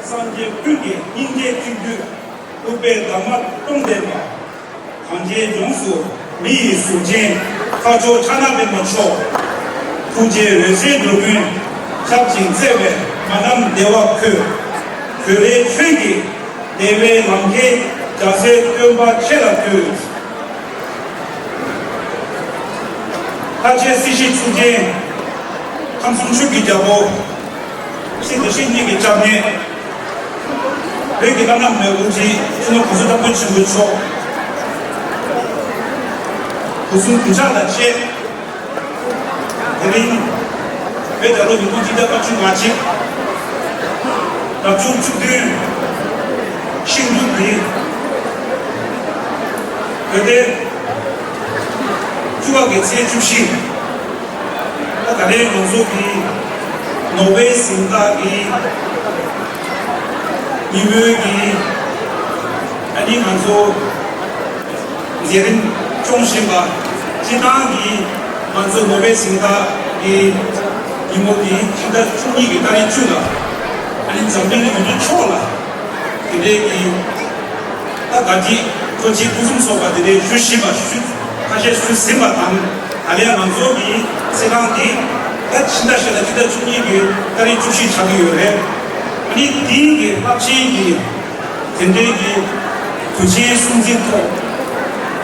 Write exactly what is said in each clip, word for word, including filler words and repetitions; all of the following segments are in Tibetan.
སངས་རྒྱས་ཀུན་གྱི་སྙིང་རྗེའི་སྤྲིན་བསྡུས། ཨུཏྤལ་འདབ་མ་སྟོང་ལྡན་པ། གངས་ཅན་ལྗོངས་སུ་མི་ཡི་གཟུགས་ཅན། ཁ་མཆོག་ཕྱག་ན་པདྨོ་མཆོག། ཐུགས་རྗེའི་འོད་ཟེར་འགྲོ་ཀུན་ཁྱབ་ཅིང་བརྩེ་བས་མ་ནམ་བདེ་བ་འཁོད། གུས་པས་ཁྱོད་ཀྱི་བདེ་བའི་ལམ་ཁྱེར། རྒྱལ་སྲས་སྟོན་པ་ཁྱེད་ལ་འདུད། ལྷ་ཆེན་སྲིད་ཞིའི་གཙུག་རྒྱན། ཁམས་གསུམ་ཆོས་ཀྱི་རྒྱལ་པོ། སྲིད་དེ་སྲིད་གཉིས་ཀྱི་སྐྱབས་གནས། བོད་ཀྱི་བླ་ན་མེད་པའི་དབུ་ཁྲིད་སྤྱི་ནོར་གོང་ས་སྐྱབས་མགོན་ཆེན་པོ་མཆོག། སྐུ་གསུང་ཐུགས་ཕྱག་དང་བཅས། དེ་རིང་བོད་རྒྱལ་ལོ་ཉིས་སྟོང་ཆིག་བརྒྱ་ལྔ་བཅུ་ང་གཅིག་རབ་བྱུང་བཅུ་བདུན། ཤིང་འབྲུག་གི་བོད་ཟླ་བཅུ་པ་གི་ཚེས་བཅུ་བཞི། ད་ད་རེས་ང་ཚོ་གི་ནོ་བྷེལ་གཟེངས་རྟགས་ཀྱི་ཉིན་མོའི་གི་ཨ་ནི་ང་ཚོ་མཛད་རིམ་སྐྱོང་བཞིན་པ། སྤྱིར་བཏང་གི་ང་ཚོ་ནོ་བྷེལ་གཟེངས་རྟགས་ཀྱི་ཉིན་མོ་དེ་ཕྱི་ཟླ་བཅུ་གཉིས་ཀྱི་ཏ་རིག་བཅུ་ལ་ཨ་ནི་འཛམ་གླིང་ཡུལ་གྲུ་ཕྱོགས་ལ་དེ་འདྲའི་གི་ད་དགའ་སྐྱིད་སྤྲོ་སྐྱིད་ཕུན་སུམ་ཚོགས་པ་དེ་འདྲའི་ཞུ་བཞིན་པ། ཞུ་ཁ་ཤས་ཞུ་ཟིན་པ་དང་། ད་ལན་ང་ཚོ་གི་ཚེས་གྲངས་འདི་ད་ཕྱི་ཟླ་བཞི་ལ་ཕྱི་ཟླ་བཅུ་གཉིས་ཀྱི་ཏ་རིག་བཅུ་བཞི་ཆགས་ཀྱི་ཡོད་རེད། ཨ་ནི་དེའི་གི་རླབས་ཆེན་གྱི་དེ་འདྲའི་གི་དུས་ཆེན་སྲུང་བརྩིའི་ཐོག་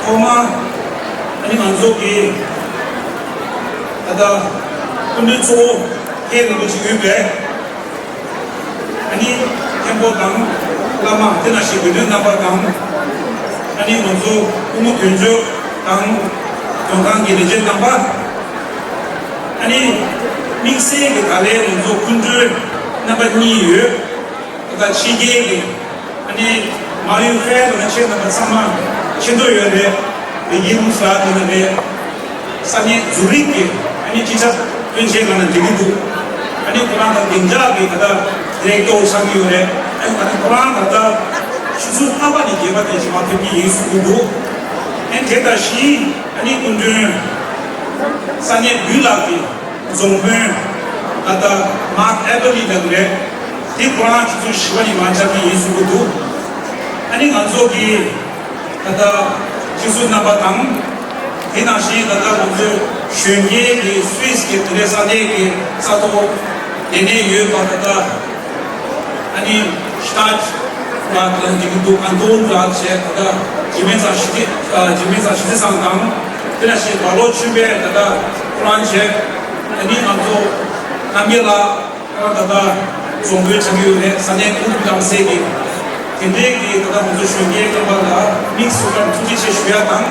ཐོག་མ་ཨ་ནི་ང་ཚོ་གི་ད་ལྟ་སྐུ་མགྲོན་གཙོ་བོ་མཁན་རིན་པོ་ཆེ་ཡོད་པས། ཨ་ནི་མཁན་པོ་དང་བླ་མ་དེ་ནང་བཞིན་དགེ་འདུན་རྣམ་པ་དང་། ཨ་ནི་ང་ཚོ་སྐུ་ངོ་དོན་གཅོད་དང་དོན་ཁང་གི་ལས་བྱེད་རྣམ་པ། ཨ་ནི་དམིགས་བསལ་གྱི་ད་ལན་ང་ཚོ་སྐུ་མགྲོན་རྣམ་པ་གཉིས་ཡོད། ད་ལྟ་ཕྱི་རྒྱལ་གྱི་ཨ་ནི་མ་ཡུ་ཧྥེ་ལ་ཆེད་གནང་བ་ཚང་མ་ཤེས་འདོད་ཡོད་རེད། བོད་ཡིག་རུ་ཧྥ་དེ་ནི་རེད། ས་གནས་ཛུ་རིག་གི་ཨ་ནི་སྤྱི་ཁྱབ་དཔོན་ཆེན་ལགས་ནས་འགྲིག་གི་འདུག་ཨ་ནི་ཁོ་རང་དང་བདེ་འཇགས་ཀྱི་ད་ལྟ་ཌི་རེག་ཊོར་ཆགས་ཀྱི་ཡོད་རེད། ཨ་ནི་ད་ལྟ་ཁོ་རང་ད་ལྟ་ཆུ་ཚོད་ལྔ་པ་ནས་བརྒྱད་པ་དེ་ཞིག་མ་ཕེབས་ཀྱི་ཡིན་གསུང་གི་འདུག་ཨ་ནི་དེ་ལྟ་བཞིན་ཨ་ནི་སྐུ་མགྲོན་ས་གནས་བོད་ལ་གི་རྫོང་དཔོན་ད་ལྟ་མཱརྐ་ཨེ་བྷར་ལི་ལགས་རེད། དེ་ཁོ་རང་ཆུ་ཚོད་བཞི་པ་ནས་མར་བཅར་གྱི་ཡིན་གསུང་གི་འདུག་ཨ་ནི་ང་ཚོ་གི་ད་ལྟ་སྤྱི་ཟུར་རྣམ་པ་དང་། དེ་ནང་བཞིན་ད་ལྟ་ང་ཚོའི་གཞོན་སྐྱེས་ཀྱི་སུད་སི་གི་དེ་འདྲའི་ས་གནས་ཀྱི་ས་ཐོག་ལས་གནས་ཡོད་པ་ད་ལྟ་ཨ་ནི་ཤི་ཏཱ་ལགས་ལ་འགྲིག་གི་འདུག་ཨན་ཏོན་ལགས་བྱས། ད་ལྟ་འཇིགས་མེད་ཚང་ཞི་བདེ་ཨ་འཇིགས་མེད་ཚང་ཞི་བདེ་ཚང་དང་། དེ་ནང་བཞིན་སྦ་ལོ་ཆོས་འཕེལ་ད་ལྟ་ཁོ་རང་བྱས། ཨ་ནི་ང་ཚོ་རྣམ་རྒྱལ་ལགས། ད་ལྟ་རྫོང་དཔོན་ཆགས་ཀྱི་ཡོད་རེད། ས་གནས་ཀུན་ཏུ་ཀམ་སེ་གི་དེ་འདྲའི་གི་ད་ལྟ་ང་ཚོ་གཞོན་སྐྱེས་རྣམ་པ་ལ་དམིགས་སུ་བཀར་ཐུགས་རྗེ་ཆེ་ཞུ་ཡ་དང་།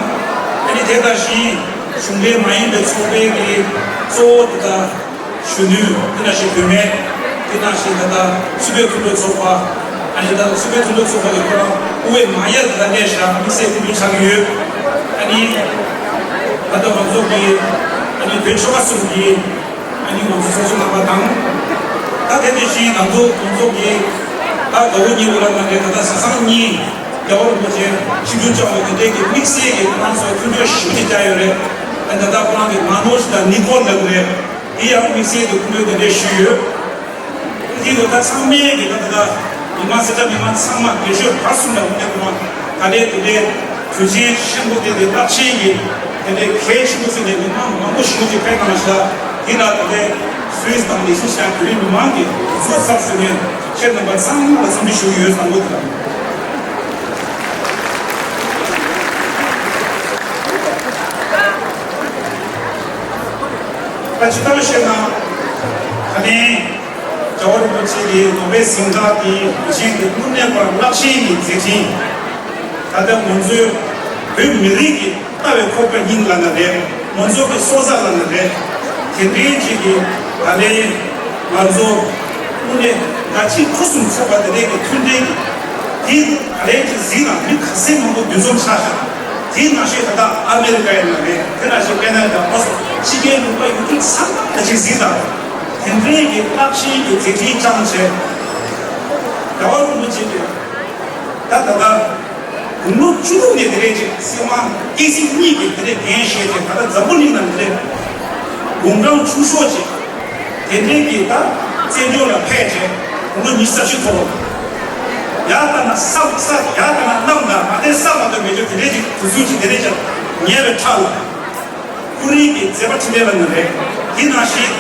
ཨ་ནི་དེ་ལྟ་བཞིན་གཞུང་འབྲེལ་མ་ཡིན་པའི་ཚོགས་པའི་གི་གཙོ་བོ་དེ་ལྟ་གཞོན་ནུ་དེ་ནང་བཞིན་བུད་མེད་དེ་ནང་བཞིན་ད་ལྟ་སུད་བོད་མཐུན་གྲོགས་ཚོགས་པ། ཨ་ནི་ད་ལྟ་སུད་བོད་མཐུན་གྲོགས་ཚོགས་པ་གི་ཁོ་རང་དབུ་འོས་མ་ཡལ་ད་ལྟ་གནས་བཞག་དམིགས་བསལ་སྐུ་མགྲོན་ཆགས་ཀྱི་ཡོད། ཨ་ནི་ད་ལྟ་ང་ཚོ་གི་ཨ་ནི་བོད་ཆོལ་ཁ་གསུམ་གི་ཨ་ནི་ང་ཚོ་ཚོགས་གཙོ་རྣམ་པ་དང་། ད་དེ་དེ་བཞིན་ང་ཚོ་ང་ཚོ་གི་ད་དགའ་བོ་གཉིས་པོ་ལ་ང་གི་ད་ལྟ་བཟའ་ཚང་གཉིས་རྒྱལ་བ་རིན་པོ་ཆེ་ཆིབས་བསྒྱུར་བཅར་བའི་དེ་འདྲའི་གི་དམིགས་བསལ་གྱི་ཁོ་རང་ཚོ་མཐུན་འགྱུར་ཞུ་ནས་བཅར་ཡོད་རེད། ཨ་ད་ལྟ་ཁོ་རང་གི་མ་ནོ་ཞི་དང་ནི་ཀོལ་ལབ་རེད། དེ་ཡང་དམིགས་བསལ་གྱི་མཐུན་འགྱུར་དེ་འདྲའི་ཞུས་ཡོད། དེ་དུས་ད་ཚང་མས་གི་ད་ད་ལྟ་མི་མང་སེར་སྐྱ་མི་མང་ཚང་མ་དགེ་ཤོས་བར་གསུམ་ལ་འོང་ནས་ཁོ་རང་ད་ལྟའི་དེ་འདྲའི་དུས་ཆེན་ཆེན་པོ་དེ་དེ་རླབས་ཆེན་གྱི་དེ་འདྲའི་གལ་ཆེན་པོ་བརྩིས་ནས་མི་མང་མང་པོ་ཞིག་ཅིག་ཕེབས་གནང་ཤག་དེ་ལ་ད་ལྟའི་སུད་སི་དང་ལི་ཤི་ཤང་བོད་རིགས་མི་མང་གི་གཟུགས་ཚབ་ཞུས་ནས་ཁྱེད་རྣམ་པ་ཚང་མ་ལ་འཚམས་འདྲི་ཞུ་གི་ཡོད་བསམ་གི་འདུག་ད་ཅི་ལྟར་བཤད་ན། ད་ལན་རྒྱལ་བ་རིན་པོ་ཆེ་གི་ནོ་བེལ་གཟེངས་རྟགས་དེ་དུས་ཆེན་དེ་དངོས་གནས་པར་རླབས་ཆེན་གྱི་མཛད་འཕྲིན། ད་ལྟ་ང་ཚོའི་བོད་མི་རིགས་ཀྱི་ལྟ་བའི་ཁོག་པ་སྙིང་ལ་ན་རེད། ང་ཚོ་གི་སྲོག་རྩ་ལ་ན་རེད། དེ་འདྲའི་ཅིག་གི་ད་ལན་ང་ཚོ་དངོས་གནས་ང་ཅིག་ཕུན་སུམ་ཚོགས་པ་དེ་འདྲའི་གི་མཐུན་འབྲེལ་གྱི་དེ་ད་ལན་ཅིག་གཟིགས་ན་མི་ག་ཚད་མང་པོ་འདུ་འཛོམས་ཆགས་ཤག་དེ་ནང་བཞིན་ད་ལྟ་ཨ་མེ་རི་ཀ་ཡིན་ན་རེད། དེ་ནང་བཞིན་ཁེ་ན་ཌ། ཨོ་སི་ཕྱི་རྒྱལ་ལུང་པ་ཡུལ་གྲུ་ཚང་མ་ཅིག་གཟིགས་དང་། དེ་འདྲའི་གི་རླབས་ཆེན་གྱི་མཛད་འཕྲིན་བསྐྱངས་བྱས། རྒྱལ་བ་རིན་པོ་ཆེ་གིས་ད་ད་ལྟ་དགུང་ལོ་བཅུ་དྲུག་ནས་དེ་རེད་ཅིག་སྲིད་དབང་སྐྱེད་སྲིད་གཉིས་ཀྱི་དེ་རེད་འགན་བཞེས་ཏེ་ད་ལྟ་འཛམ་བུ་གླིང་ནང་དེ་རེད་དགུང་གྲངས་ཆུང་ཤོས་ཅིག་དེ་འདྲའི་གི་ད་བཙན་བྱོལ་ལ་ཕེབས་བྱས་དགུང་ལོ་ཉི་ཤུ་རྩ་བཞི་ཐོབ། ཡག་ལྟ་ན་བསམ་ས་ཡག་ལྟ་ན་རྣམ་དང་མ་བདེ་བསམ་མ་གཏོགས་མེད་ཆོག་དེ་འདྲའི་ཅིག་དུས་ཚོད་ཅིག་དེ་འདྲའི་ཅིག་ཉེ་བའི་ཁྲག་ལ། ཁོ་རང་གི་མཛད་པ་འཕྲིན་ལས་ལ་ནི་རེད། དེ་ནང་བཞིན་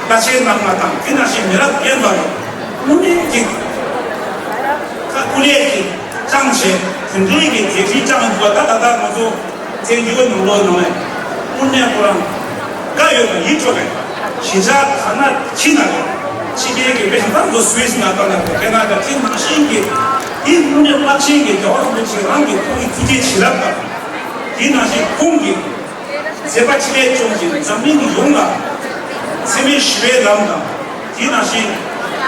བླ་ཆེན་རྣམ་ལྔ་དང་དེ་ནང་བཞིན་མི་རབས་རྒན་པ་རེད། དངོས་གནས་ཀྱི་ཁ་སྐུ་ལས་ཀྱི་ཅང་བྱས་དེ་འདྲའི་གི་མཛད་འཕྲིན་ཅང་འདུག་པ། ད་ད་ལྟ་ང་ཚོ་བཙན་བྱོལ་ནང་ལོགས་ནང་ལ་དངོས་གནས་ཁོ་རང་དགའ་ཡོད་པ་ཡིད་འཕྲོག་པའི་གཞིས་ཆགས་ག་ན་ཕྱི་ན་རེད། ཕྱི་རྒྱལ་གྱི་དཔེ་ཆ་ད་ང་ཚོ་སུད་སི་ན་ལྟ་ན་རེད། དེ་ན་ད་དེ་ནང་བཞིན་གྱི་དེ་དངོས་གནས་རླབས་ཆེན་གྱི་རྒྱལ་བ་རིན་པོ་ཆེ་རང་གི་ཐུགས་ཀྱི་ཐུགས་རྗེ་བྱིན་རླབས་དང་། དེ་ནང་བཞིན་ཁོང་གི་མཛད་པ་འཕྲིན་ལས་ཅུང་ཞིག་འཛམ་གླིང་ཡོངས་ལ་འཚེ་མེད་ཞི་བའི་ལམ་དང་། དེ་ནང་བཞིན་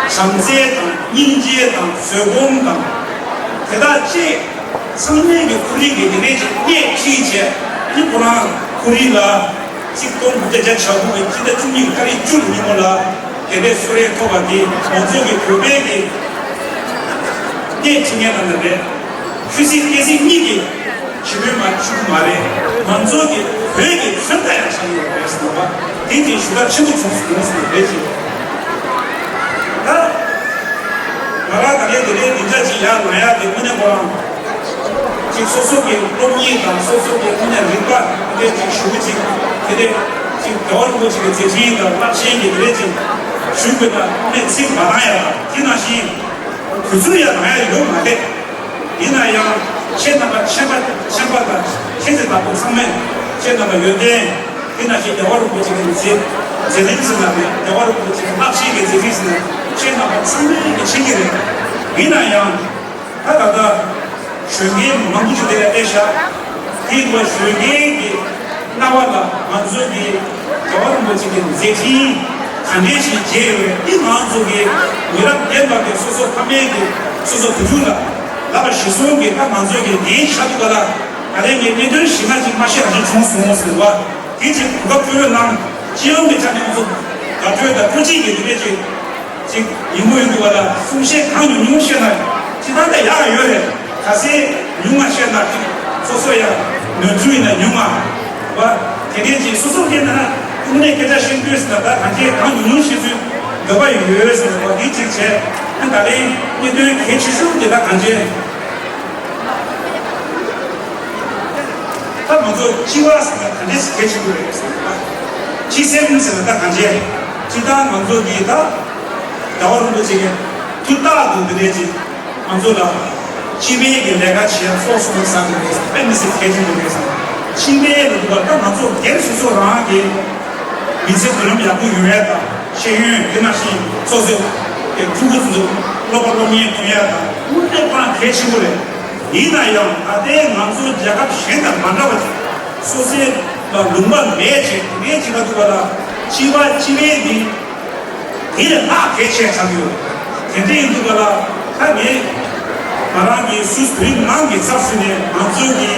བྱམས་བརྩེ་དང་སྙིང་རྗེ་དང་བཟོད་སྒོམ་དང་། དེ་དག་བཅས་ཚང་མས་ཀྱི་ཁོ་རང་གི་དེ་འདྲའི་ཅིག་སྣེ་ཁྲིད་བྱས་ནི་ཁོ་རང་ཁོ་རང་ལ་གཅིག་སྟོང་དགུ་བརྒྱ་བརྒྱད་ཅུ་གྱ་དགུ་གི་སྤྱི་ཟླ་བཅུ་གཉིས་ཀྱི་ཏ་རིག་བཅུ་ཉིན་མོ་ལ་དེ་འདྲའི་གསོལ་རས་ཐོབ་པ་དེ་ང་ཚོ་གི་བོད་པའི་གི་སྣེ་ཁྲིད་མཁན་རྣམས་ལ་རེད། ཆོས་སྲིད་སྐད་སྲིད་གཉིས་ཀྱི་ཞི་མོལ་མ་ཞུ་གི་མ་རེད། ང་ཚོ་གི་བོད་ཀྱི་མཚོན་རྟགས་ཡང་ཆགས་ཡོད་རེད་ཟེར་བ། དེ་དེ་ཞུ་དག་ཆེན་པོ་བྱུང་སོང་ཟེར་བ་རེད་ཅེས། ད་ང་རང་ད་ལན་དེ་རིང་སྡིངས་ཆ་ཅིག་ཡར་ལངས་ཡག་དེ་དངོས་གནས་ཁོ་རང་ཅིག་སོ་སོ་གི་སློབ་གཉེར་དང་སོ་སོ་གི་དངོས་གནས་རིག་པ་དེ་འདྲས་ཅིག་ཞུ་གི་ཅིག་དེ་འདྲས་ཅིག་རྒྱལ་བ་རིན་པོ་ཆེ་གི་མཛད་འཕྲིན་དང་རླབས་ཆེན་གྱི་དེ་འདྲས་ཅིག་ཞུ་དགོས་ན་དངོས་གནས་ཚིག་མ་ལང་ཡག་དང་དེ་ནང་བཞིན། དུས་ཚོད་ཡང་རག་ཡ་ཡོད་མ་རེད། ཡིན་ན་ཡང་ཁྱེད་རྣམ་པ་ཆེན་པ་ཆེན་པ་དང་ཁྱེད་ཚོ་དང་པོ་ཚང་མས་ཁྱེད་རྣམ་པ་ཡོན་ཏན་དེ་ནང་བཞིན་རྒྱལ་བ་རིན་པོ་ཆེ་གི་མཛད་མཛད་རིམ་ཟེར་ན་རེད། རྒྱལ་བ་རིན་པོ་ཆེ་གི་རླབས་ཆེན་གྱི་མཛད་རིམ་ཟེར་ན་ཁྱེད་རྣམ་པ་ཚང་མས་ཀྱི་མཁྱེན་གྱི་རེད། ཡིན་ན་ཡང་ད་ད་ལྟ་གཞོན་སྐྱེས་མང་པོ་ཅིག་དེ་ལ་བལྟས་ཤག་དེ་ཡིན་དུས་གཞོན་སྐྱེས་ཀྱི་རྣ་བ་ལ་ང་ཚོ་གི་རྒྱལ་བ་རིན་པོ་ཆེ་གི་མཛད་འཕྲིན་ག་འདྲས་ཤིག་མཇལ་ཡོད་པས། འདི་ང་ཚོ་གི་མི་རབས་རྒན་པ་གི་སོ་སོ་ཕ་མེས་ཀྱི་སོ་སོ་བུ་ཕྲུག་ལ་ལབ་པ་གཞིར་བཟུང་གི་ད་ང་ཚོ་གི་འདིའི་ཆ་དུ་ག་ལ་ད་ལན་གྱི་གནད་དོན་ཞིག་མ་ཅིག་མ་ཤེས་རང་ཅིག་བྱུང་སོང་ཟེར་བ་དེ་ཅིག་གོ་སྐབས་སྤྲོད་རོགས་གནང་། སྤྱི་ཡོངས་ཀྱི་ཆ་ནས་ང་ཚོ་དགའ་སྤྲོ་དང་སྤྲོ་སྐྱིད་ཀྱི་དེ་འདྲས་ཅིག་ཅིག་ཡིན་པོ་ཡིན་འདུག་བ་ལ། གསུང་བཤད་གང་ཉུང་ཉུང་བཤད་ན་ཅི་ད་ལྟ་ཡག་ཡོད་རེད། ག་ཚད་ཉུང་ང་བཤད་ན་ཅིག་སོ་སོ་ཡང་ནོར་འཁྲུལ་ཡིན་ན་ཉུང་ང་བ། དེ་འདྲའི་ཅིག་སོ་སོ་སྐད་ན་དངོས་གནས་སྐད་ཆ་བཤད་འདོད་ཟེར་ན་ད་གང་བྱས་གང་ཉུང་ཉུང་བཤད་ཚུལ་འདོད་པ་ཡོད་ཟེར་བ་འདི་ཅིག་བྱས་ན་ད་ལན་གནད་དོན་གལ་ཆེ་ཤོས་འདི་ད་གང་བྱས། ད་ང་ཚོ་སྤྱི་བ་ཟེར་ན་ག་འདྲས་གལ་ཆེན་པོ་རེད་ཟེར་ན། སྤྱི་སེམས་ཟེར་ན་ད་གང་བྱས། སྤྱི་བཏང་ང་ཚོ་འདི་ད་རྒྱལ་བ་རིན་པོ་ཆེ་གི་ཐུགས་རྟག་ཏུ་འདི་འདྲས་ཅིག་ང་ཚོ་ལ་སྤྱི་པའི་གི་ལས་ཀ་བྱེད་ཡ་ཕོག་སོང་བསམ་གི་རེད། དཔེ་མི་སྲིད་གལ་ཆེན་པོ་རེད་བསམ། སྤྱི་པའི་ལ་འདུག་པ་ད་ང་ཚོ་སྒེར་སོ་སོ་རང་གི་མི་ཚེ་མདུན་ལམ་ཡག་པོ་ཡོང་ཡ་དང་ཤེས་ཡོན་དེ་ནང་བཞིན་སོ་སོའི་ཕྲུ་གུ་ཚོ་སློབ་པ་སློབ་གཉེར་ཐོན་ཡ་དང་དངོས་གནས་ཁོ་རང་གལ་ཆེན་པོ་རེད། ཡིན་ན་ཡང་ད་ལྟའི་ང་ཚོ་རྒྱལ་ཁབ་གཞན་དང་མ་འདྲ་བ་ཅིག་སོ་སོའི་ལ་ལུང་པ་མེད་ཅིག་དེ་འདྲའི་ཅིག་ལ་འདུག་པ་ལ་སྤྱི་པ་སྤྱི་པའི་འདི་དེ་ལས་ལྷག་གལ་ཆེ་ཆགས་ཡོད། དེ་འདྲའི་འདུག་པ་ལ་ད་ངས་ང་རང་གི་སུད་སི་བོད་རིགས་མང་གི་ཚབ་ཞུས་ནས་ང་ཚོ་གི་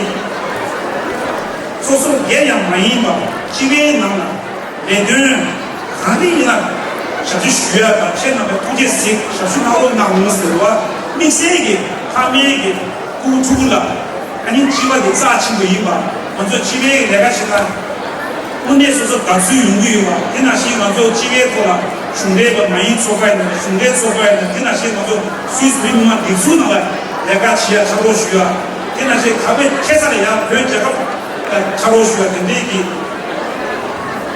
སོ་སོ་སྒེར་ཡང་མ་ཡིན་པ་སྤྱི་པའི་ནང་ལ་ལས་དོན་གང་རེ་ཡིན་ན་ཞབས་ཕྱི་ཞུ་ཡ་དང་ཁྱེད་རྣམ་པའི་ཐུགས་རྗེ་གཟིགས་ཞབས་ཞུ་གནང་རོགས་གནང་ཟེར་བ་དམིགས་བསལ་གྱི་ཕ་མའི་གི་སྐུ་ཕྲུ་གུ་ལ་ཨ་ནི་སྤྱི་པ་དེ་རྩ་ཆེན་པོ་ཡིན་པ་ང་ཚོ་སྤྱི་པའི་ལས་ཀ་བྱེད་ན་དངོས་གནས་སོ་སོ་དགའ་ཚོར་ཡོང་གི་ཡོད་པ་དེ་ནང་བཞིན་ང་ཚོ་སྤྱི་པའི་ཐོག་ལ་གཞུང་འབྲེལ་པ་མ་ཡིན་ཚོགས་པ་ཡིན་ན་གཞུང་འབྲེལ་ཚོགས་པ་ཡིན་ན་དེ་ནང་བཞིན་ང་ཚོ་སུད་སི་བོད་མི་མང་སྒྲིག་འཛུགས་ནང་ལ་ལས་ཀ་བྱེད་ཡ་ཕྱག་རོགས་ཞུ་ཡ་དེ་ནང་བཞིན་ད་བོད་ཁ་ས་ལ་ཡང་བོད་རྒྱལ་ཁབ་ལ་ཕྱག་རོགས་ཞུ་ཡ་དེ་འདྲའི་གི་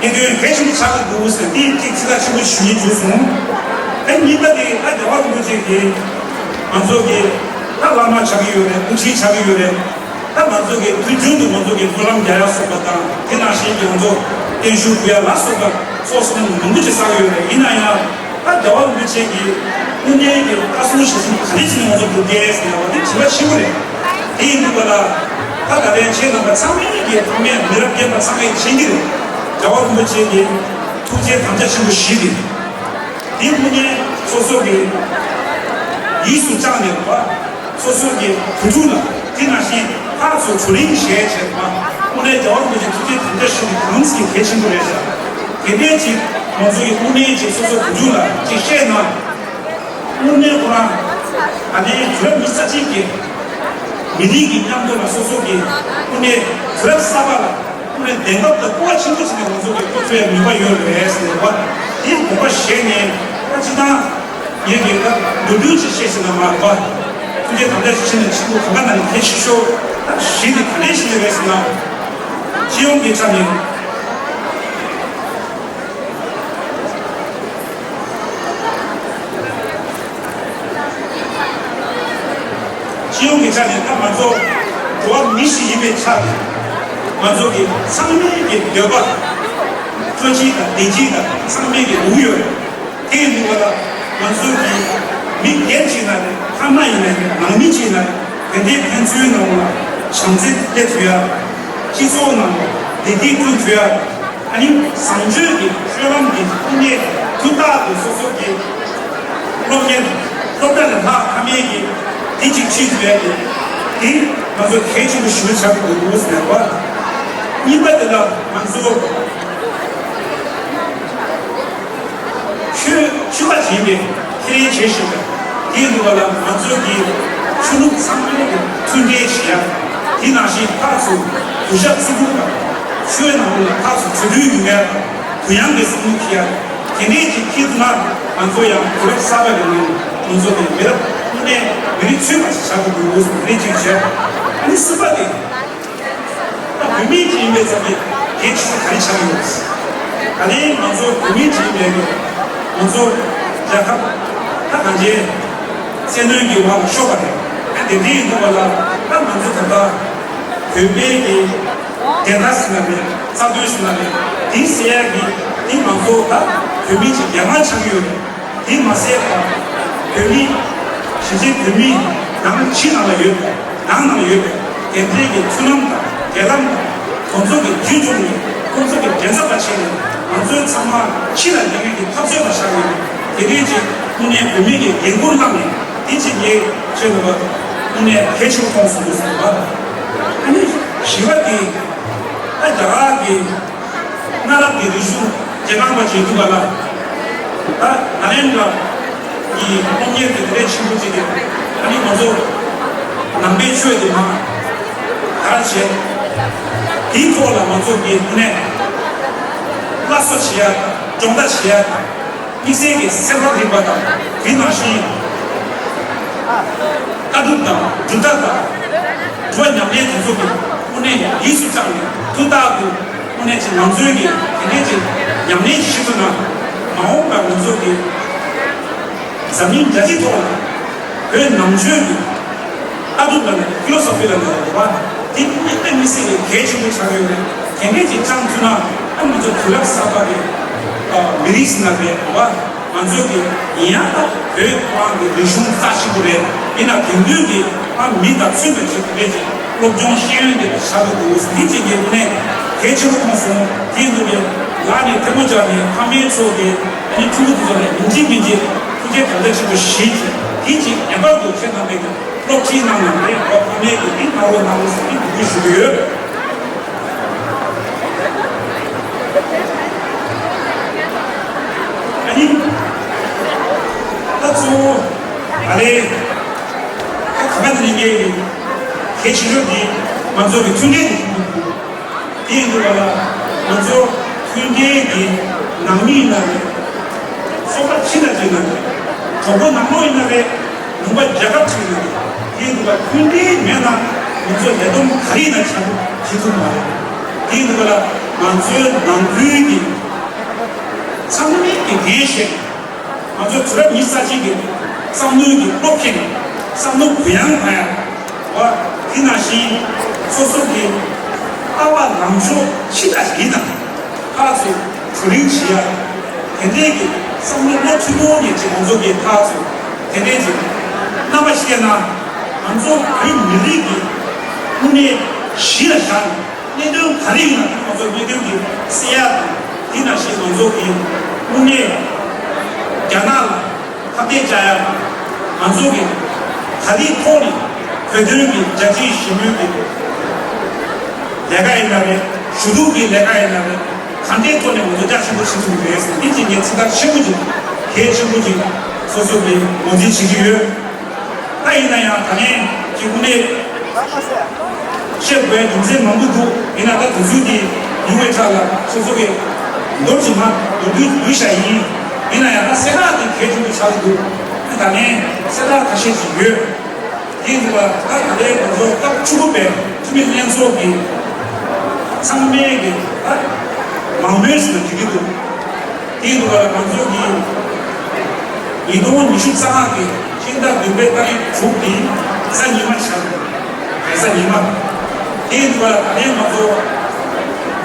གནད་དོན་གལ་ཆེན་པོ་ཆགས་ཀྱི་འདུག་ཟེར་འདི་གཅིག་ཚིག་ཐག་ཆོད་པོ་ཞུ་སྙིང་བྲོ་སོང་། ཨ་གཉིས་པ་དེ་ད་རྒྱལ་བ་རིན་པོ་ཆེ་གིས་ང་ཚོ་གི་ད་བླ་མ་ཆགས་ཀྱི་ཡོད་རེད། དབུ་ཁྲིད་ཆགས་ཀྱི་ཡོད་རེད། ད་ང་ཚོ་གི་དུས་རྒྱུན་དུ་ང་ཚོ་གི་སྨོན་ལམ་རྒྱག་ཡ་སོགས་པ་དང་དེ་ནང་བཞིན་གྱི་ང་ཚོ་བརྟན་བཞུགས་ཕུལ་ཡ་ལ་སོགས་པ་སོགས་སོགས་མང་པོ་ཅིག་བསགས་ཀྱི་ཡོད་རེད། ཡིན་ན་ཡང་། ད་རྒྱལ་བ་རིན་པོ་ཆེ་གིས་དངོས་གནས་ཀྱི་བཀའ་གསུང་ཞལ་གསུང་ག་རེ་བྱས་ནས་ང་ཚོ་སྒྲུབ་གལ་ཟེར་བ་དེ་དྲི་བ་ཆེན་པོ་རེད། དེ་ཡིན་དུས་པ་ལ་ད་ད་ལན་ཁྱེད་རྣམ་པ་ཚང་མས་ཀྱི་ཚང་མས་མི་རབས་རྒན་པ་ཚང་མས་མཁྱེན་གྱི་རེད། རྒྱལ་བ་རིན་པོ་ཆེ་གི་ཐུགས་རྗེ་དམ་བཅའ་ཆེན་པོ་བཞི་དེ། དེ་དངོས་གནས་སོ་སོ་གི་ཡིད་སུ་བཅངས་ནས་རེད་པ། སོ་སོ་གི་བུ་ཕྲུག་ལ་དེ་ནང་བཞིན་ཕར་ཚུར་བགྲོ་གླེང་བྱས་བྱས་པ་དངོས་གནས་རྒྱལ་བ་རིན་པོ་ཆེ་ཐུགས་རྗེ་དམ་བཅའ་ཞུ་བའི་གང་ཟིག་གལ་ཆེན་པོ་རེད་ཤག་དེ་འདྲའི་ཅིག་ང་ཚོ་ཡི་དངོས་གནས་ཅིག་སོ་སོ་བུ་ཕྲུག་ལ་ཅིག་བཤད་ན་དངོས་གནས་ཁོ་རང་ད་ལྟའི་དུས་རབས་ཉི་ཤུ་རྩ་གཅིག་གི་མི་རིགས་ཀྱི་མཉམ་དུ་ལ་སོ་སོ་གི་དངོས་གནས་དུས་རབས་གསར་པ་ལ། ཁོ་རང་བདེན་པ་དང་སྤོབས་པ་ཆེན་པོ་བྱས་ནས་ང་ཚོ་གི་ཁོ་ཚོའི་ནུས་པ་ཡོད་རེད་ཟེར་བ་དེ་དགོངས་པ་བཞེས་ནས་ད་ཅི་ད་ངེད་ཀྱི་ད་མདོར་བསྡུས་ཅིག་བཤད་ཟིན་ན་མ་རེད་པ། ཁྱོད་ཚོས་དམ་བཅའ་ཞིག་བྱས་ནས་ཕྱིན་དགོས། གང་ག་ནང་ནས་གལ་ཆེ་ཤོས་ད་བཞི་དེ་ག་རེ་བྱས་ནས་རེད་ཟེར་ན། སྤྱི་ཡོངས་ཀྱི་ཆ་ནས། སྤྱི་ཡོངས་ཀྱི་ཆ་ནས་ད་ང་ཚོ་འགྲོ་བ་མི་ཞིག་ཡིན་པའི་ཆ་ནས། ང་ཚོ་གི་ཚང་མའི་གི་འདོད་པ། སྤྲོ་སྐྱིད་དང་བདེ་སྐྱིད་དང་ཚང་མའི་གི་འདུག་ཡོད། དེ་ཡིན་དུས་ག་ལ་ང་ཚོ་གི་མི་སྒེར་གཅིག་ན་རེད། ཕ་མ་ཡིན་ན་རེད། ནང་མི་གཅིག་ན་རེད། དེ་འདྲའི་ཕན་ཚུན་ནང་ལ་བྱམས་བརྩེ་སླེབས་ཐུབ་ཡ། སྤྱི་ཚོགས་ནང་ལ་བདེ་སྐྱིད་བསྐྲུན་ཐུབ་ཡ། ཨ་ནི་བཟང་སྤྱོད་ཀྱི་སྤྱོད་ལམ་གྱི་ཐོག་ནས་ཐུགས་ཐག་གིས་སོ་སོ་གི་སློབ་གཉེར། སློབ་གྲྭ་ནས་ལྷག་ཕ་མེས་ཀྱི་དེ་གཅིག་ཁྲིད་ཐུབ་ཡ་གི་དེ་ང་ཚོ་གལ་ཆེན་པོ་ཞེ་པོ་ཆགས་ཀྱི་འདུག་ཟེར་བ། གཉིས་པ་དེ་ལ་ང་ཚོ་ཆོས་ཆོས་པ་ཡིན་པའི་ཁས་ལེན་བྱེད་བཞིན་པ། དེའི་འདུག་པ་ལ་ང་ཚོ་གི་ཆོས་ལུགས་ཚང་མ་གི་མཐུན་འབྲེལ་བྱེད་ཡ། དེ་ནང་བཞིན་ཕར་ཚུར་གུས་ཞབས་བརྩི་བཀུར་དང་། ཆོས་ནང་ལ་ཕར་ཚུར་གྲོས་བསྡུར་ཡོང་ཡ་དང་། གུ་ཡངས་ཀྱི་བསམ་བློ་འཁྱེར་ཡ། དེ་འདྲས་ཅིག་འཁྱེར་ཐུབ་ན་ང་ཚོ་ཡང་དུས་རབས་གསར་པ་གི་ནང་ང་ཚོ་གི་མི་རབས་སྔོན་མའི་མི་རིགས་ཚུད་པ་ཞིག་བྱ་དགོས་འདུག་དེ་འདྲས་ཅིག་བྱས། ཨ་ནི་གསུམ་པ་དེ། ད་བོད་མི་ཅིག་ཡིན་པའི་ཚབ་ནས་གལ་ཆེ་ས་ག་རེ་ཆགས་ཡོད། ད་ལན་ང་ཚོ་བོད་མི་ཅིག་ཡིན་པའི་ང་ཚོ་རྒྱལ་ཁབ་ད་གང་ཅིའི་སྲིད་དོན་གྱི་འོག་ལ་ཤོར་བ་རེད། ཨ་དེ་འདྲ་ཡིན་དུས་ག་ལ་ད་ང་ཚོ་ད་ལྟ་བོད་པའི་གི་བདེན་མཐའ་ཟེར་ན་རེད། རྩ་དོན་ཟེར་ན་རེད། དེ་ཟེར་ཡ་གི་དེ་ང་ཚོ་ད་བོད་མི་ཅིག་རྒྱ་དམར་ཆགས་ཀྱི་ཡོད་རེད། དེ་མ་ཟད་པ། བོད་མི། གཞིས་བྱེས་བོད་མི་ནང་ཕྱི་ནང་ལ་ཡོད་པ། ནང་ནང་ཡོད་པ། དེ་འདྲའི་གི་མཐུན་ལམ་དང་འབྲེལ་ལམ་དང་། ཁོང་ཚོ་གི་རྒྱུད་སྦྱོང་ནས་ཁོང་ཚོ་གི་འགྲན་ཟླ་བ་ཆེ་ནས་ང་ཚོའི་ཚང་མ་ཕྱི་ལ་སླེབས་ཡུལ་གྱི་འཐབ་རྩོད་པ་ཆགས་ཡོད་པ། དེ་འདྲའི་ཅིག་དངོས་གནས་བོད་མི་གི་འགན་ཁུར་བླངས་ནས་དེ་ཅིག་ངས་བྱས་ནས་པ། དངོས་གནས་གལ་ཆེན་པོ་མཐོང་སོང་ཟེར་བ། ཨ་ནི་བཞི་པ་དེ་ཨ་རྒྱ་གར་གི་གནའ་རབས་ཀྱི་རིག་གཞུང་རྗེས་འབྲང་པ་བྱེད་ཐུབ་པ་ལ། ད་ནཱ་ལེནྡྲ་གི་སློབ་གཉེར་དེ་དེ་འདྲའི་ཆེན་པོ་ཅིག་རེད། ཨ་ནི་ང་ཚོ་ནང་པའི་ཆོས་དེ་མང་དར་བྱས། དེའི་ཐོག་ལ་ང་ཚོ་གི་དངོས་གནས་སླར་གསོ་བྱེད་ཡ་དང་། སྦྱོང་བརྡར་བྱེད་ཡ་དང་། དམིགས་བསལ་གྱི་སེམས་ཁམས་རིག་པ་དང་། དེ་ནང་བཞིན་ལྟ་གྲུབ་དང་གྲུབ་མཐའ་དང་། འགྲོ་བ་ཉམས་ལེན་དེ་ཚོ་གི་དངོས་གནས་ཡིད་སུ་བཅངས་ནས་ཐུགས་ཐག་གིས་དངོས་གནས་ཅིག་ང་ཚོའི་གི་དེ་འདྲའི་ཅིག་ཉམས་ལེན་ཞིག་ཐུབ་ན། མ་འོངས་པར་ང་ཚོ་གི་འཛམ་གླིང་རྒྱལ་སྤྱིའི་ཐོག་ལ་བོད་ནང་ཆོས་ཀྱི་ལྟ་གྲུབ་ལ་ནི་ཕི་ལོ་སོ་ཕི་ལ་ནི་རེད་བ། དེ་དངོས་གནས་དམིགས་བསལ་གྱི་གལ་ཆེན་པོ་ཆགས་ཡོད་རེད། དེ་འདྲའི་ཅིག་བཅངས་ཐུབ་ན་ཨ་ང་ཚོ་དུས་རབས་གསར་པ་གི་མི་རིགས་ཟེར་ན་རེད་བ། ང་ཚོ་གི་ཡིན་ཡང་ད་བོད་དབང་གི་རིག་གཞུང་རྩ་ཆེན་པོ་རེད། ཡིན་ན་དེང་དུས་ཀྱི་ཨ་མི་དང་མཚུངས་པའི་ཆེད་དུ་རེད་ཅིག་སློབ་སྦྱོང་ཤེས་ཡོན་དེ་ཆགས་ཀྱི་འདུག་འདི་ཅིག་གི་ནས་གལ་ཆེན་པོ་མཐོང་སོང་། དེ་འདུག་པས་ལག་ནས་ཐལ་མོ་སྦྱར་ནས་ཕ་མའི་ཚོགས་ཀྱི་ཨ་ནི་ཕྲུ་གུ་དེ་ཚོ་ལ་ཡིན་གཅིག་མིན་གཅིག་ཐུགས་རྗེ་དམ་བཅའ་ཆེན་པོ་བཞེས་ཀྱི་དེ་ཅིག་ངེས་པར་དུ་ཁྱེད་རྣམ་པས་ཀྱི་སློབ་ཁྲིད་གནང་ན་རེད། ཨོ་ཕ་མའི་གི་དེ་གནང་རོགས་གནང་རོགས་ཟེར་ནས་འབོད་སྐུལ་ཞུ་གི་ཡོད། ཨ་ནི། ད་གཙོ་བོ་ཨ་ལས། ད་ག་པ་དེ་ནས་ངས་གལ་ཆེ་ཤོས་དེ་ང་ཚོ་གི་མཐུན་སྒྲིལ་དེ་ཡིན་འདུག་དེ་ཡིན་འདུག་པ་ལ་ང་ཚོ་མཐུན་སྒྲིལ་གྱི་ནང་མི་ཡིན་ན་རེད། ཚོགས་པ་ཕྱི་ལ་ཅིག་ཡིན་ན་རེད། གྲོགས་པོ་ནང་ལོགས་ཡིན་ན་རེད། ལུང་པ་རྒྱལ་ཁབ་ཅིག་ཡིན་ན་རེད། དེ་ཡིན་དུས་ལ་མཐུན་སྒྲིལ་མེད་ན་ང་ཚོ་ལས་བསྡོམས་ག་རེ་ཡིན་ན་བྱ་བྱེད་ཐུབ་མ་རེད། དེ་ཡིན་དུས་ལ་ང་ཚོའི་ནང་ཁུལ་གྱི་ཚང་མས་ཀྱི་འགན་བཞེས། ང་ཚོ་དུས་རབས་ཉི་ཤུ་རྩ་གཅིག་གི་བསམ་བློའི་གི་བློ་ཁེངས། བསམ་བློ་གུ་ཡངས་གཏོང་ཡ། བ། དེ་ནང་བཞིན་སོ་སོ་གི་ལྟ་བ་ལངས་ཕྱོགས་ཅི་འདྲ་ཡིན་ན་ཕར་ཚུར་བགྲོ་གླེང་བྱེད་ཡ། དེ་འདྲའི་གི་བསམ་བློ་བློ་མཐུན་པོ་ནས་ཅིག་ང་ཚོ་གི་ཕར་ཚུར་དེ་འདྲའི་ཅིག་རྣམ་པ་ཤེས་ན་ང་ཚོ་བོད་མི་རིགས་ཀྱི་དངོས་གནས་གཞི་ལ་བཞག་ནས་གནད་དོན་ག་རེ་ཡིན་ན་ང་ཚོ་གནད་དོན་གྱི་སེལ་ཡ་དང་། དེ་ནང་བཞིན་ང་ཚོ་གི་དངོས་གནས་རྒྱ་ནག་ལ་ཁ་གཏད་བཅག་ཡ་དང་། ང་ཚོ་གི་ག་རེའི་ཐོག་ནས་བོད་དོན་གྱི་རྒྱལ་སྤྱིའི་ཞི་མོལ་གྱི་ལས་ཀ་ཡིན་ན་རེད། ཞུ་གཏུག་གི་ལས་ཀ་ཡིན་ན་རེད། ག་འདྲའི་ཐོག་ནས་ང་ཚོ་རྒྱ་ཆེན་པོ་བྱེད་ཐུབ་ཀྱི་རེད་ཟེར། འདི་གཅིག་ངས་ཚིག་ཐག་ཆེན་པོ་ཅིག་གལ་ཆེན་པོ་ཅིག་སོ་སོ་གི་ངོས་འཛིན་བྱེད་ཀྱི་ཡོད། ད་ཡིན་ན་ཡང་ད་ལན་གྱི་དངོས་གནས་བཤད་དགོས་རྒྱུ་མཚན་མང་པོ་འདུག་ཡིན་ན་ད་དུས་ཚོད་ཀྱི་ཉུང་བའི་ཆ་ལ་སོ་སོ་གི་མདོར་ཅིག་མ་མདོར་བསྡུས་བསྡུས་བཞག་ཡིན། ཡིན་ན་ཡང་ད་གསལ་བསྒྲགས་དེ་གལ་ཆེན་པོ་ཆགས་ཀྱི་འདུག་ད་ལན་གསལ་བསྒྲགས་ཁ་ཤས་ཅིག་ཡོད། དེ་འདུག་པ། ད་ད་ལྟའི་ང་ཚོ་སྐབས་བཅུ་དགུ་པའི་འཐུས་མི་ལྷན་ཚོགས་ཀྱི་ཚང་མའི་གི་ད་མང་མོས་ཞིག་ལ་འགྲིག་གི་འདུག་དེ་འདུག་པ། ང་ཚོ་གི་ཉིས་སྟོང་ཉི་ཤུ་རྩ་ལྔ་གི་ཕྱི་ཟླ་བདུན་པའི་ཏ་རིག་དྲུག་གི་གཟའ་ཉི་མ་ཆགས་འདུག་གཟའ་ཉི་མ། དེ་འདུག་པ། ད་ལྟའི་ང་ཚོ་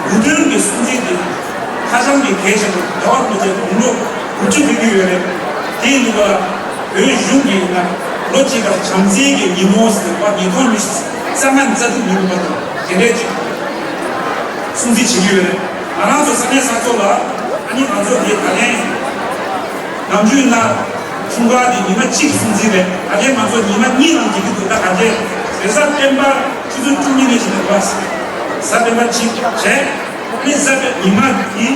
དགུང་སྟོན་གྱི་སྲུང་བརྩི་དེ་ཧ་ཅང་གི་གལ་ཆེན་པོ། རྒྱལ་བ་རིན་པོ་ཆེ་དགུང་ལོ་དགུ་བཅུ་ཕེབས་ཀྱི་ཡོད་རེད། དེ་འདུག་པ། བོད་གཞུང་གི་ནང་ལོ་གཅིག་ལ་བྱམས་བརྩེ་གི་ཉིན་མོ་ཟེར་བ། ཉིས་སྟོང་ཉི་ཤུ་རྩ་ལྔ་རྩ་དྲུག་ཉིན་མོ་བར་དུ་དེ་འདྲས་ཅིག་སྲུང་བརྩི་བྱེད་ཀྱི་ཡོད་རེད། ང་རང་ཚོ་ས་གནས་ས་ཐོག་ལ་ཨ་ནི་ང་ཚོ་དེ་ད་ལན་ནམ་རྒྱུན་ན་འཁྲུངས་སྐར་དེ་ཉི་མ་གཅིག་སྲུང་བརྩི་རེད། ད་ལན་ང་ཚོ་ཉི་མ་གཉིས་ལ་འགྲིག་གི་འདུག་ད་ག་འདྲས་རེད། གཟའ་སྤེན་པ་ཆུ་ཚོད་བཅུ་གཉིས་ནས་བྱས་ནས་བ། གཟའ་སྤེན་པ་གཅིག་བྱས། ཨ་ནི་གཟའ་སྤེན་ཉི་མ་དེ་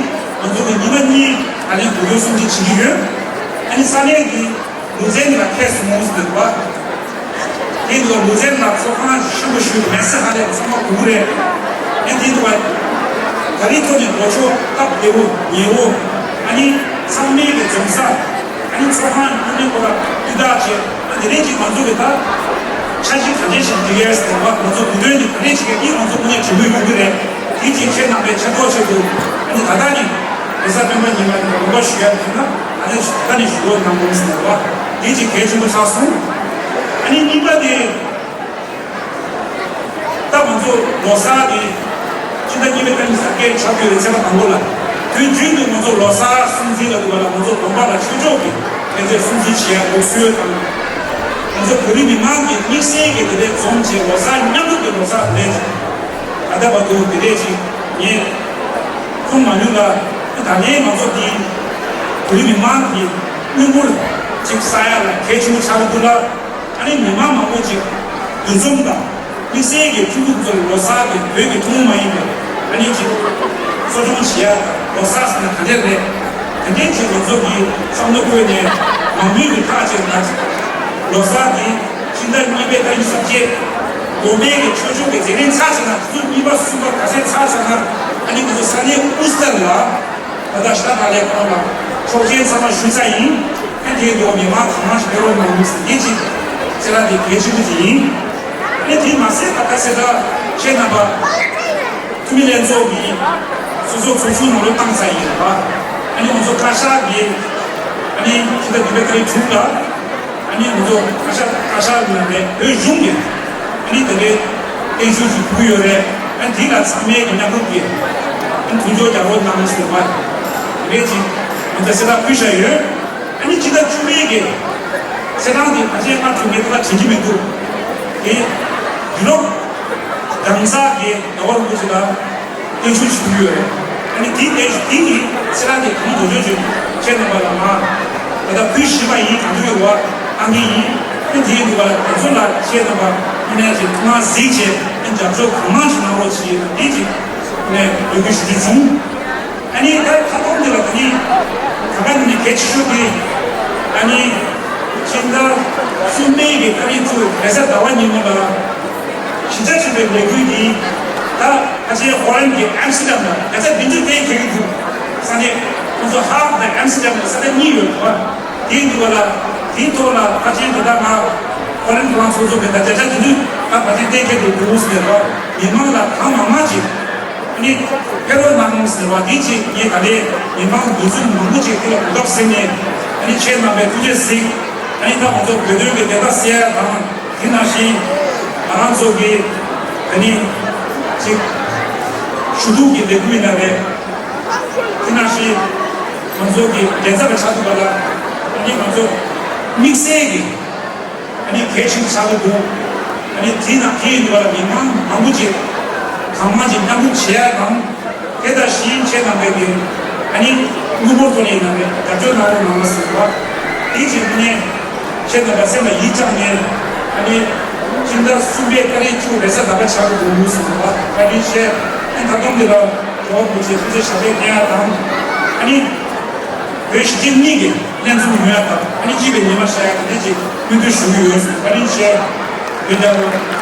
ང་ཚོ་གི་ཉི་མ་གཉིས་ད་ལན་གོ་སྐབས་སྲུང་བརྩི་བྱེད་ཀྱི་ཡོད། ཨ་ནི་ས་གནས་ཀྱི་ལུས་རྩལ་ནི་ལ་ཁས་སོང་ཟེར་བ། དེ་འདུག་པ། ལུས་རྩལ་ནི་ལ་ཚོགས་ཁང་ཆེན་པོ་ཞིག་མེད་ས་ཧ་ལས་ཚང་མ་གུ་རེད། ཨ་དེ་འདུག་པ། ད་རེས་ཐོག་ནས་ལོ་ཆོག་སྟབས་བདེ་བོ་ཉེ་བོ། ཨ་ནི་ཚང་མས་ཀྱི་འཛོམས་ས། ཨ་ནི་ཚོགས་ཁང་དངོས་གནས་ཁོ་ལ་སྤུས་དག་བྱས། ཨ་དེ་རིང་གི་ང་ཚོ་གི་ད་འཆར་གཞི་ག་འདྲས་ཞིག་འགྲིག་ཡས་ཟེར་བ། ང་ཚོ་དགུང་སྟོན་གྱི་ག་འདྲས་ཞིག་གི་ང་ཚོ་དངོས་གནས་གྲོས་མོལ་ཡོང་གི་རེད། དེ་གཅིག་ཁྱེད་རྣམ་པའི་ཆེ་མཐོང་ཆེད་དུ། ཨ་ནི་ད་ལྟ་ནི་རེས་གཟའ་སྤེན་པ་ཉིན་མ་ནི་དགོངས་པ་ཞུ་ཡ་མེད་ན། ཨ་ནི་ད་ནི་ཞུ་རོགས་གནང་དགོངས་ཟེར་བ། དེ་གཅིག་གལ་ཆེན་པོ་ཆགས་སོང་། ཨ་ནི་གཉིས་པ་དེ། ད་ང་ཚོ་ལོ་གསར་དེ་ཕྱི་ཟླ་གཉིས་པའི་ཏ་རིག་གསར་བསྐལ་ཆགས་ཡོད་རེད། ཚེས་པ་དང་པོ་ལ། དུས་རྒྱུན་དུ་ང་ཚོ་ལོ་གསར་སྲུང་བརྩི་ལ་འདུག་པ་ལ། ང་ཚོ་དགོན་པ་ལ་ཆོས་ཕྱོགས་ཀྱི་ཕན་ཚུན་སྲུང་བརྩི་བྱེད་ཡ་ལུགས་སྲོལ་དང་། ང་ཚོ་བོད་རིགས་མི་མང་གི་དམིགས་བསལ་གྱི་དེ་འདྲའི་འཛོམས་བྱས་ལོ་གསར་མཉམ་དུ་གི་ལོ་གསར་དེ་འདྲས་ཅིག་ད་ལྟ་བར་དུ་དེ་འདྲས་ཅིག་ངས་མཐོང་མ་མྱོང་ལ། ད་ལན་ང་ཚོ་འདི་བོད་རིགས་མི་མང་གི་དངུལ་འབོར་ཅིག་བསགས་ཡ་ལ་གལ་ཆེན་པོ་ཆགས་ཀྱི་འདུག་ལ། ཨ་ནི་མི་མང་མང་པོ་ཅིག་འདུ་འཛོམས་དང་དམིགས་བསལ་གྱི་ཕྲུ་གུ་ཚོར་ལོ་གསར་གྱི་བོད་ཀྱི་ཐུན་མོང་མ་ཡིན་པའི་ཨ་ནི་ཅིག་གསོ་སྐྱོང་བྱེད་ཡ་དང་། ལོ་གསར་ཟེར་ན་ག་འདྲས་རེད། དེ་འདྲས་ཅིག་ང་ཚོ་གི་བསམ་བློ་བཀོད་ནས་མང་མོས་ཀྱི་ཐག་བཅད་ན། ལོ་གསར་འདི་ཕྱི་ཟླ་གཉིས་པའི་ཏ་རིག་གསུམ་བཅས་དགོན་པའི་གི་ཆོས་ཕྱོགས་ཀྱི་མཛད་རིམ་ཚར་ཚར་ན། དུས་ཚོད་གཉིས་པ་གསུམ་པ་ག་ཚད་ཚར་ཚར་ན། ཨ་ནི་ང་ཚོ་ས་གནས་དབུ་སྟར་ལ། ད་ལྟ་ཤ་ཁྲག་ལས་ཁོང་ལ་ཆོག་མཆན་ཚང་མ་ཞུས་ཚར་ཡིན། ཨ་དེའི་འོག་མི་མང་གང་མང་ཞིག་ཕེབས་རོགས་གནང་ཟེར། དེ་གཅིག་ཚེ་རབས་དེ་གལ་ཆེན་པོ་ཅིག་ཡིན། ཨ་དེ་མ་ཟད་ད་ལྟ་ཚེ་ད་ཁྱེད་རྣམ་པ་འཐུས་མི་ལྷན་ཚོགས་ཀྱིས་སོ་སོ་ཚོགས་ཆུང་ནང་ལོགས་བཏང་ཚར་ཡིན་པ། ཨ་ནི་ང་ཚོ་བཀའ་ཤག་གིས་ཨ་ནི་ཕྱི་ཟླ་བདུན་པའི་ཏ་རིག་དྲུག་ལ། ཨ་ནི་ང་ཚོ་བཀའ་ཤག་བཀའ་ཤག་ནང་ནས་བོད་གཞུང་གིས་ཨ་ནི་དེ་འདྲའི་བརྟན་བཞུགས་ཤིག་ཕུལ་ཡོད་རེད། ཨ་ནི་དེ་ལ་ཚང་མས་ཀྱི་མཉམ་རུབ་ཀྱིས་ཨ་ནི་མཐུན་སྦྱོར་རྒྱག་རོགས་གནང་ཟེར་བ་དེ་འདྲས་ཅིག་ང་ཚོ་གསལ་བསྒྲགས་ཕུལ་བཞག་ཡོད། ཨ་ནི་ཕྱི་ཟླ་བཅུ་པའི་གི་ཚེས་གྲངས་དེ་ཕལ་ཆེར་སྔ་དྲོ་ངས་ད་ལྟ་དྲན་གྱི་མི་འདུག་དེ་ཡུ་རོབ་གང་ཟག་གི་རྒྱལ་བ་རིན་པོ་ཆེ་ལ་བརྟན་བཞུགས་ཞུ་གི་ཡོད་རེད། ཨ་ནི་དེའི་རྟེན་གཞི་དེ་ནི་ཚེ་རབས་དེ་གང་དུ་བརྗོད་བརྗོད་ཁྱེད་རྣམ་པ་ལ་མ་ད་ལྟ་ཕུལ་བཞིན་པ་ཡིན། གང་དུ་ཡོད་བ་ཨང་ཀི་ཡིན། ཨ་དེའི་ནུས་པ་དེ་ཚོ་ལ་ཁྱེད་རྣམ་པ་དངོས་གནས་ཀྱི་ཐུགས་སྣང་གཟིགས་བྱས། ཨ་རྒྱབ་སྐྱོར་གང་མང་ཞིག་གནང་རོགས་བྱེད། ཨ་དེ་ཅིག་ནས་འབོད་སྐུལ་ཞུ་རྒྱུ་བྱུང་། ཨ་ནི་ད་ཁ་སྟོང་འདི་ལ་དེ་ནི་ག་པར་ནི་གལ་ཆེ་ཤོས་དེ། ཨ་ནི་ཕྱི་ཟླ་གསུམ་པའི་གི་ཏ་རིག་བཅུ་རེས་གཟའ་ཟླ་བ་ཉིན་མོ་ལ་གཞིས་ཆགས་ཆེན་པོའི་ལས་འགུལ་འདི་ད་ཕལ་ཆེར་ཧོ་ལན་གྱི་ཨེམ་སི་ཊར་ཌམ་ལ་བརྒྱ་ཆ་བདུན་ཅུ་དེ་འཁེལ་གྱི་འདུག་ས་གནས་ཁོང་ཚོ་ཧ་ཧག་དང་ཨེམ་སི་ཊར་ཌམ་ལ་ས་གནས་གཉིས་ཡོད་པ། དེའི་འདུག་པ་ལ་དེའི་ཐོག་ལ་ཕལ་ཆེར་ད་ལྟ་ང་ཧོ་ལན་གྱི་ལང་ཚོགས་ཚོགས་པའི་ད་བརྒྱ་ཆ་བདུན་ཅུ་ད་ཕལ་ཆེར་གཏན་འཁེལ་དུ་འདུག་ཟེར་བ། མི་མང་ལ་གང་མང་མང་ཅིག་ཨ་ནི་ཕེབས་རོགས་གནང་ཟེར་བ་འདི་ཅིག་ངས་ད་ལན་མི་མང་འདུ་འཛོམས་མང་པོ་ཅིག་དེ་ལ་གོ་སྐབས་ཟིན་ནས། ཨ་ནི་ཁྱེད་རྣམ་པའི་ཐུགས་རྗེ་གཟིགས། ཨ་ནི་ད་ང་ཚོ་བོད་དོན་གྱི་བདེན་མཐའ་གསལ་ཡ་དང་། དེ་ནང་བཞིན་ང་རང་ཚོ་གི་ད་ནི་ཅིག་ཞུ་གཏུག་གི་ལས་འགུལ་ཡིན་ན་རེད། དེ་ནང་བཞིན་ང་ཚོ་གི་འགྲན་ཚབ་པ་ཆགས་འདུག་པ་ལ། ཨ་ནི་ང་ཚོ་དམིགས་བསལ་གྱི་ཨ་ནི་གལ་ཆེན་པོ་ཆགས་ཀྱི་འདུག་ཨ་ནི་དེ་ནང་དེ་ཡིན་དུས་ལ་མི་མང་མང་པོ་ཅིག་གང་མང་ཅིག་མཉམ་རུབ་བྱེད་ཡ་དང་། དེ་དང་གཞིས་བྱེས་རྣམ་པའི་གི་ཨ་ནི་དངུལ་འབོར་ཐོག་ནས་ཡིན་ན་རེད། རྒྱབ་སྐྱོར་གནང་རོགས་གནང་ཟེར་བ། དེ་བྱེད་དུས་ནས་ཁྱེད་རྣམ་པ་སེམས་ལ་ཡིད་བཅངས་ནས། ཨ་ནི་ཕྱི་ཟླ་གསུམ་པའི་ཏ་རིག་བཅུ་རེས་གཟའ་ཟླ་བ་ཆགས་ཀྱི་འདུག་ཟེར་བ། བཀའ་དྲིན་ཆེ། ཨ་ནི་ད་དུང་འདི་ལ་རྒྱལ་བ་རིན་པོ་ཆེ་ཐུགས་རྗེ་ཞབས་པད་བརྟན་ཡ་དང་། ཨ་ནི་བོད་གཞིས་བྱེས་གཉིས་ཀྱི་ལྷན་འཛོམས་ཡོང་ཡ་དང་། ཨ་ནི་སྐྱིད་པའི་ཉི་མ་ཤར་ཡ་དེ་འདྲ་ཅིག་སྨོན་འདུན་ཞུ་གི་ཡོད། བཀའ་དྲིན་ཆེ། བོད་རྒྱལ་ལོ།